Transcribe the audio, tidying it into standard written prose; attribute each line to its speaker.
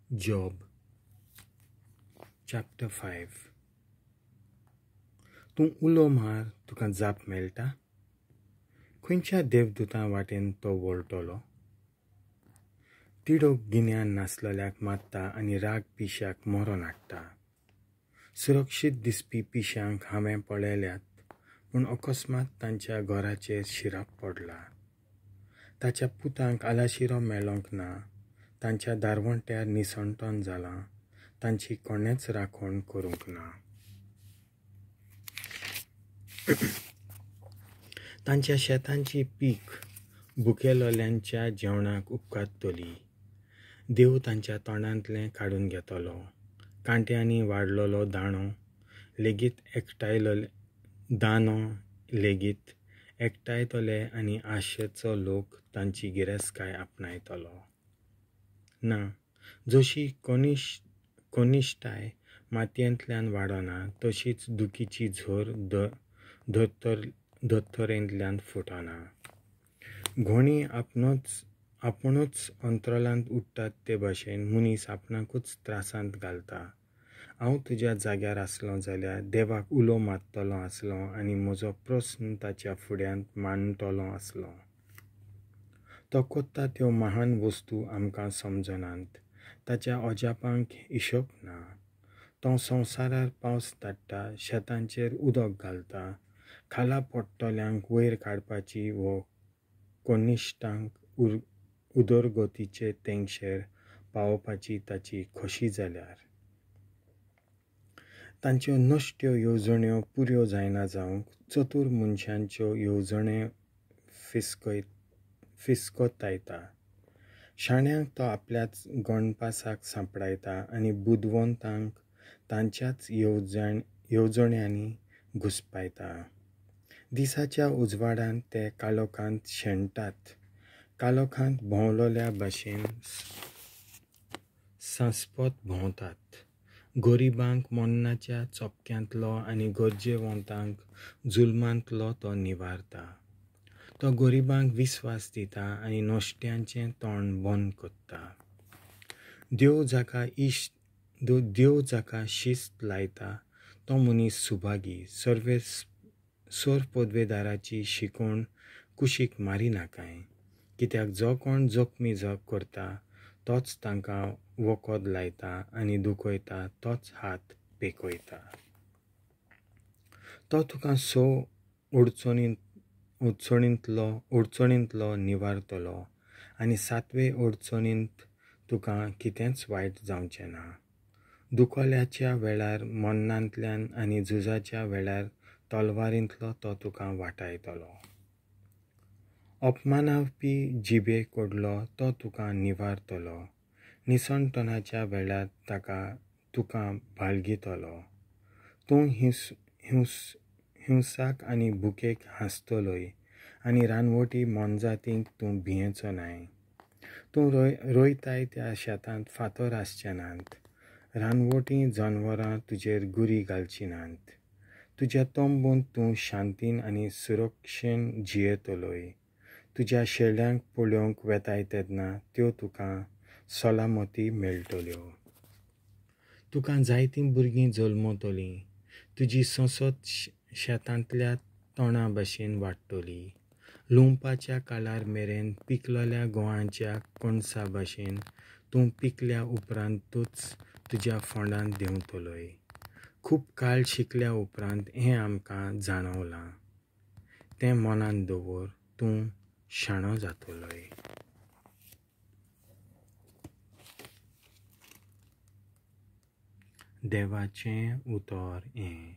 Speaker 1: Job chapter 5. तूं उलो मार, तुका जाप मेळटा? खंयच्या देवदूतां वाटेन तो वळटलो? तिडोक गिन्यान नासलेल्याक मारता आनी राग पिश्याक मरोन हाडटा. सुरक्षीत दिसपी पिश्यांक हांवें पळयल्यात, पूण अकस्मात तांच्या घराचेर शिराप पडला. ताच्या पुतांक आलाशिरो मेळोंक ना, तांच्या दारवंट्यार निसणटन जालां, तांची कोणेंच राखण करूंक ना. तांच्या शेतांची पीक भुकेलोल्यांच्या जेवणाक उपकारतली. देव तांच्या तोंडांतलें काडून घेतलो. कांट्यांनी वाडलेलो दाणो लेगीत एकठांयतले आनी आशेचो लोक तांची गिरेस्तकाय आपणायतलो. ना, जशी कनिश्ठाय मातयेंतल्यान वाडना, तशीच दुखीची झर धर्तरेंतल्यान फुटना. घोणी आपुणूच अंतराळांत उडटात ते भाशेन मनीस आपणाकूच त्रासांत घालता. हांव तुज्या जाग्यार आसलों जाल्यार देवाक उलो मारतलो आसलों आनी म्हजो प्रस्न ताच्या फुड्यांत मांडटलो आसलों. तो कोत्ता त्यो महान वस्तू आमकां समजनात, ताच्या अजापांक हिशोब ना. तो संवसारार पावस धाडटा, शेतांचेर उदक घालता, खाला पडटल्यांक वयर काडपाची वो कनिश्ठांक उदरगतीचे तेंगशेर पावोवपाची ताची खोशी जाल्यार. तांच्यो नश्ट्यो येवजण्यो पुऱ्यो जायना जावंक चतूर मनशांच्यो येवजण्यो फिस्कतायता. शाण्यांक तो आपल्याच गणपासाक सांपडायता आनी बुदवंतांक तांच्याच येवजण्यांनी घुस्पायता. दिसाच्या उजवाडांत ते काळोखांत शेणटात, काळोखांत भोंवलोल्या भाशेन सांसपत भोंवतात. गरिबांक मरणाच्या चपक्यांतलो आनी गरजेवंतांक जुलमांतलो तो निवारता. तो गरिबांक विस्वास दिता आनी नश्ट्यांचें तोंड बंद करता. देव जाका शिस्त लायता तो मनीस सुभागी. सर पदवेदाराची शिकवण कुशीक मारिनाकाय, कित्याक जो कोण जखमी करता तोच तांकां वखद लायता आनी दुखयता तोच हात पेकयता. तो तुका 6 अडचणींतलो निवारतलो आनी 7वे अडचणींत तुका कितेंच वायट जावचें ना. दुखोल्याच्या वेळार मरणांतल्यान आनी झुजाच्या वेळार तलवारींतलो तो तुका वाटायतलो. अपमानावपी जिबे कडलो तो तुका निवारतलो. निसणटनाच्या वेळार तुका बाळगितलो. तूं हिंसाक आनी भुकेक हांसतलोय आनी रानवटी मोनजातींक तूं भियेचो नाय. तूं रोयताय त्या शेतांत फातर आसचे नात, रानवटी जनावरां तुजेर गुरी घालची नात. तुज्या तंबूंत तूं शांतीन आनी सुरक्षेन जियेतलोय. तुज्या शेळ्यांक पळोवंक वेताय तेन्ना त्यो तुका सलामती मेळटल्यो. तुका जायतीं भुरगीं जल्मतलीं, तुजी संसद शेतांतल्या तणा भाशेन वाडटली. लुंवपाच्या काळार मेरेन पिकलेल्या गोंवाच्या कणसा भाशेन तूं पिकल्या उपरांतूच तुज्या फोंडांत देंवतलोय. खूब काळ शिकल्या उपरांत हें आमकां जाणवलां, तें मनांत दवर, तूं शाणो जातलोय. देवाचें उतर हें.